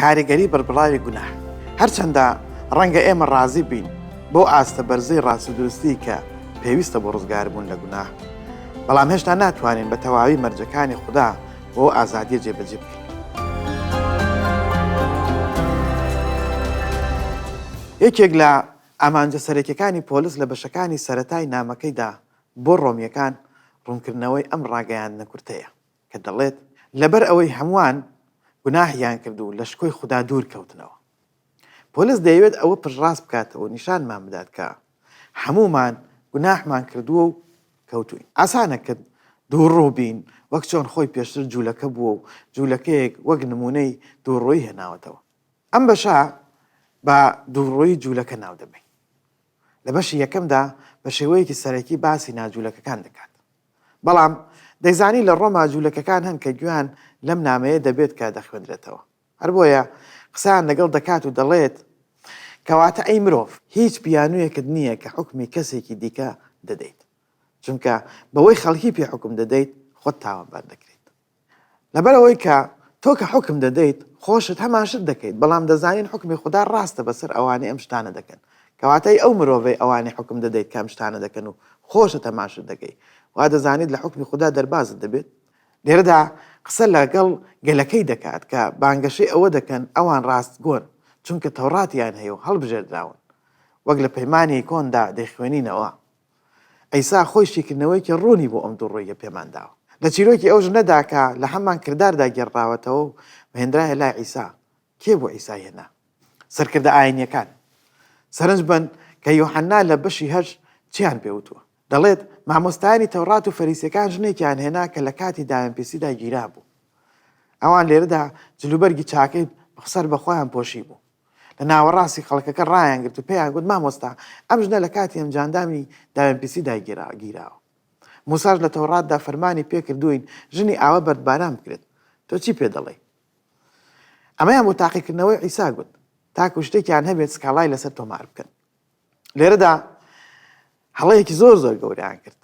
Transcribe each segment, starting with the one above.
کاریگەری بەربڵاوی گوناه. هەرچەندە ڕەنگە ئێمە ڕازی بین بەو ئاستە بەرزەی ڕاستودروستی کە پێویستە بۆ ڕزگاربوون لە گوناه، بەڵام هێشتا ناتوانین بە تەواوی مەرجەکانی خودا بۆ ئەو ئازادییە جێبەجێ بکەین. یەکێک لە ئامانجە سەرەکیەکانی پۆلس لە بەشەکانی سەرەتای نامەکەیدا بۆ ڕۆمییەکان ڕوونکردنەوەی ئەم ڕاگەیاندنە کورتەیە کە دەڵێت، لەبەر ئەوەی هەمووان گوناهیان کرد و لە شکۆی خودا دوور کەوتنەوە. پۆلس دەیەوێت ئەوە پشتڕاست بکاتەوە و نیشانمان بدات کە هەموومان گوناهمان کردووە و کەوتووین. ئاسانە کە دووڕوو بین، وەک چۆن خۆی پێشتر جوولەکە بووە و جوولەکەیەک وەک نموونەی دووڕوویی هێناوەتەوە. ئەم بەشە بە دووڕوویی جوولەکە ناودەبەین. لە بەشی یەکەمدا بە شێوەیەکی سەرەکی باسی ناجوولەکەکان دەکات. بەڵام دەیزانی لە ڕۆما جوولەکەکان هەن کە گوێیان لەم نامەیە دەبێت کە دەخوێندرێتەوە. هەر بۆیە قسەیان لەگەڵ دەکات و دەڵێت، کەواتە ئەی مرۆڤ، هیچ بیانوویەکت نییە کە حوکمی کەسێکی دیکە دەدەیت، چونکە بەوەی خەڵکی پێ حوکم دەدەیت، خۆت تاوانبار دەکرێیت. لەبەرئەوەی کە تۆ کە حوکم دەدەیت، خۆشت هەمان شت دەکەیت، بەڵام دەزانین حوکمی خودا ڕاستە بەسەر ئەوانەی ئەم شتانە دەکەن. کەواتە ئەی ئەو مرۆڤەی ئەوانەی حوکم دەدەیت کە ئەم شتانە دەکەن و خۆشت هەمان شت دەکەی، وا دەزانیت لە حوکمی خودا دەربازت دەبێت؟ لێرەدا قسە لەگەڵ گەلەکەی دەکات کە بانگەشەی ئەوە دەکەن ئەوان ڕاستگۆن چونکە تەوڕاتیان هەیە و هەڵبژێردراون، وەک لە پەیمانی کۆندا دەیخوێنینەوە. عیسا خۆی شیکردنەوەیەکی ڕوونی بۆ ئەم دووڕووییە پێمان داوە. لە چیرۆکی ئەو ژنەدا کە لە هەمان کرداردا گێڕراوەتەوە و هێنرایە لای عیسا، کێ بوو عیسای هێنا؟ سەرکردە ئایینییەکان. سەرنج بەن کە یۆحەننا لە بەشی هەشت چیان پێ وتووە. دەڵێت، مامۆستایانی تەوڕات و فەریسییەکان ژنێکیان هێنا کە لە کاتی داوێنپیسیدا گیرابوو. ئەوان لێرەدا جلوبەرگی چاکەی سەر بە خۆیان پۆشیبوو. لە ناوەڕاستی خەڵکەکە ڕایانگرت و پێیان گوت، مامۆستا، ئەم ژنە لە کاتی ئەنجامدانی داوێنپیسیدا گیراوە. موساش لە تەوڕاتدا فەرمانی پێ کردووین ژنی ئاوا بەردباران بکرێت. تۆ چی پێ دەڵێی؟ ئەمەیان بۆ تاقیکردنەوەی عیسا گوت، تاکو شتێکیان هەبێت سکاڵای لەسەر تۆمار بکەن. لێرەدا هەڵەیەکی زۆر زۆر گەورەیان کرد.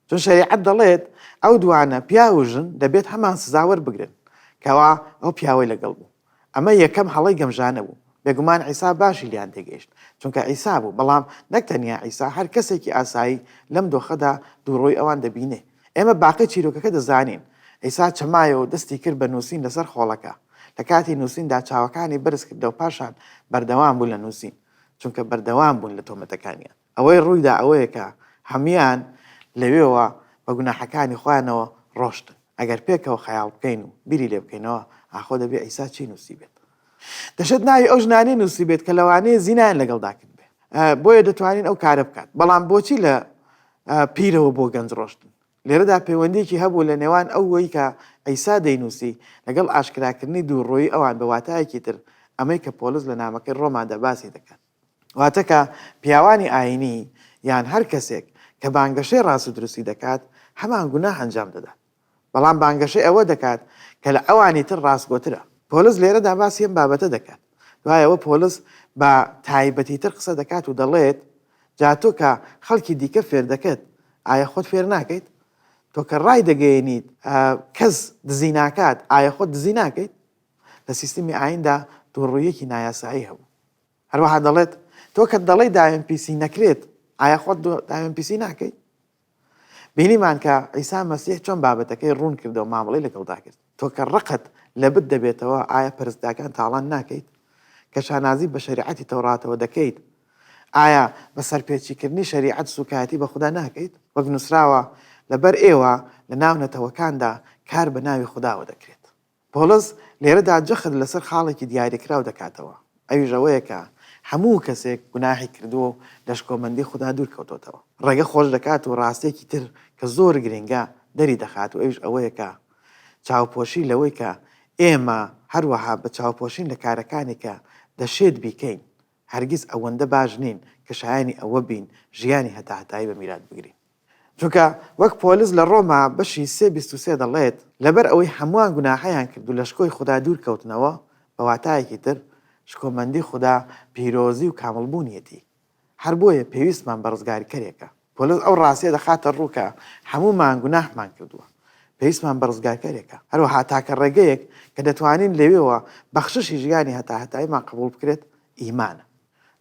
چون شەریعەت دەڵێت ئەو دوانە، پیاو و ژن، دەبێت هەمان سزا وەربگرن، کەوا ئەو پیاوەی لەگەڵ بوو. ئەمە یەکەم هەڵەی گەمژانە بوو. بێگومان عیسا باشی لێیان تێگەیشت، چونکە عیسا بوو، بەڵام نەک تەنیا عیسا، هەر کەسێکی ئاسایی لەم دۆخەدا دووڕووی ئەوان دەبینێ. ئێمە باقی چیرۆکەکە دەزانین. عیسا چەمایەوە و دەستی کرد بە نووسین لەسەر خۆڵەکە. لە کاتی نووسیندا چاوەکانی بەرز کردەوە پاشان بەردەوام بوو لە نووسین، چونکە بەردەوام بوون لە تۆمەتەکانیان. ئەوەی ڕوویدا ئەوەیە کە هەموویان لەوێوە بە گوناحەکانی خۆیانەوە ڕۆشتن. ئەگەر پێکەوە خەیاڵ بکەین و بیری لێ بکەینەوە، ئاخۆ دەبێ عیسا چی نووسیبێت؟ دەشێت ناوی ئەو ژنانەی نووسیبێت کە لەوانەیە زینایان لەگەڵدا کردبێ. بۆیە دەتوانین ئەو کارە بکات. بەڵام بۆچی لە پیرەوە بۆ گەنج ڕۆشتن؟ لێرەدا پەیوەندییەکی هەبوو لە نێوان ئەوەی کە عیسا دەینووسی لەگەڵ ئاشکراکردنی دووڕوویی ئەوان بە واتایەکی تر ئەمەی کە پۆڵس لە نامەکەی ڕۆمادا باسی دەکات. واتە کە پیاوانی ئایینی یان هەر کەسێک کە بانگەشەی ڕاست و دروستی دەکات هەمان گوناه ئەنجام دەدات بەڵام بانگەشەی ئەوە دەکات کە لە ئەوانی تر ڕاستگۆترە. پۆلس لێرەدا باسی ئەم بابەتە دەکات. دوای ئەوە پۆلس بە تایبەتیتر قسە دەکات و دەڵێت، جا تۆ کە خەڵکی دیکە فێر دەکەت، ئایا خۆت فێر ناکەیت؟ تۆ کە ڕایدەگەیەنیت کەس دزی ناکات، ئایا خۆت دزی ناکەیت؟ لە سیستمی ئاییندا دووڕووییەکی نایاسایی هەبوو. هەروەها دەڵێت، تۆ کە دەڵێی داوێنپیسی نەکرێت، ئایا خۆت داوێنپیسی ناکەیت؟ بینیمان کە عیسا مەسیح چۆن بابەتەکەی ڕوون کردەوە مامەڵەی لەگەڵدا کرد. تۆ کە ڕقت لە بت دەبێتەوە، ئایا پەرستگاکان تاڵان ناکەیت؟ کە شانازی بە شەریعەتی تەوراتەوە دەکەیت، ئایا بە سەرپێچیکردنی شەریعەت سووکایەتی بە خودا ناکەیت؟ وەک نووسراوە، لەبەر ئێوە لەناو نەتەوەکاندا کار بە ناوی خوداوە دەکرێت. پۆڵس لێرەدا جەخت لەسەر خاڵێکی دیاریکراو دەکاتەوە، ئەویش ئەوەیە کە هەموو کەسێک گوناهی کردووە و لە شکۆمەندی خودا دوور کەوتۆتەوە. ڕێگە خۆش دەکات و ڕاستییەکی تر کە زۆر گرنگە دەری دەخات و ئەویش ئەوەیە کە چاوپۆشی لەوەی کە ئێمە هەروەها بە چاوپۆشین لە کارەکانی کە دەشێت بیکەین هەرگیز ئەوەندە باش نین کە شایەنی ئەوە بین ژیانی هەتاهەتایی بە میرات بگرین. چونکە وەک پۆلس لە ڕۆما بەشی سێ 23 دەڵێت، لەبەر ئەوەی هەمووان گوناحیان کرد و لە شکۆی خودا دوور کەوتنەوە، بە واتایەکی تر شکۆمەندی خودا پیرۆزی و کامڵبوونیەتی. هەر بۆیە پێویستمان بە ڕزگارکەرێکە. پۆلس ئەو ڕاستیە دەخاتە ڕوو کە هەموومان گوناحمان کردووە. پێویستمان بە ڕزگارکەرێکە. هەروەها تاکە ڕێگەیەک کە دەتوانین لەوێوە بەخششی ژیانی هەتاهەتاییمان قبوڵ بکرێت، ئیمانە.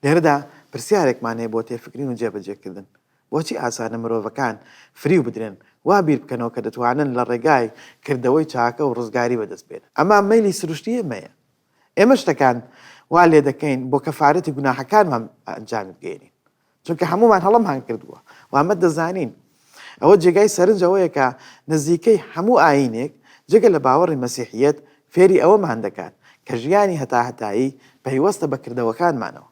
لێرەدا پرسیارێکمان هەیە بۆ تێفکرین و جێبەجێکردن، بۆچی ئاسانە مرۆڤەکان فریو بدرێن وا بیر بکەنەوە کە دەتوانن لە ڕێگای کردەوەی چاکە و ڕزگاری بەدەست بێنن؟ ئەمە مەیلی سروشتی ئێمەیە. ئێمە شتەکان وا لێدەکەین بۆ کەفارەتی گوناحەکانمان ئەنجامی بگەیەنین. چونکە هەموومان هەڵەمان کردووە و ئەمە دەزانین. ئەوە جێگای سەرنج ئەوەیە کە نزیکەی هەموو ئایینێک جگە لە باوەڕی مەسیحییەت فێری ئەوەمان دەکات کە ژیانی هەتاهەتایی پەیوەستە بە کردەوەکانمانەوە.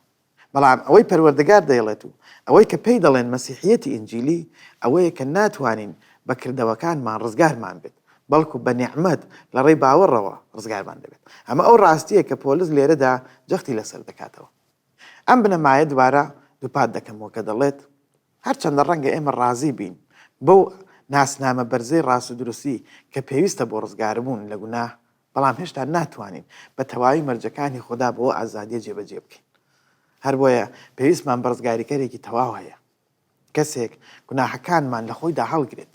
بەڵام ئەوەی پەروەردگار دەیڵێت و ئەوەی کە پێی دەڵێن مەسیحییەتی ئینجیلی ئەوەیە کە ناتوانین بە کردەوەکانمان ڕزگارمان بێت، بەڵکو بە نیعمەت لە ڕێی باوەڕەوە ڕزگارمان دەبێت. ئەمە ئەو ڕاستییە کە پۆلس لێرەدا جەختی لەسەر دەکاتەوە. ئەم بنەمایە دووبارە دووپات دەکەمەوە کە دەڵێت، هەرچەندە ڕەنگە ئێمە ڕازی بین بەو ناسنامە بەرزەی ڕاستودروستی کە پێویستە بۆ ڕزگاربوون لە گوناه، بەڵام هێشتا ناتوانین بە تەواوی مەرجەکانی خودا بۆ ئەو ئازادییە جێبەجێ بکەین. هەر بۆیە پێویستمان بە ڕزگاریکەرێکی تەواو هەیە، کەسێک گوناهەکانمان لە خۆیدا هەڵگرێت،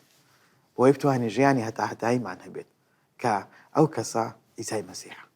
بۆ ئەوەی بتوانین ژیانی هەتاهەتاییمان هەبێت، کە ئەو کەسە عیسای مەسیحە.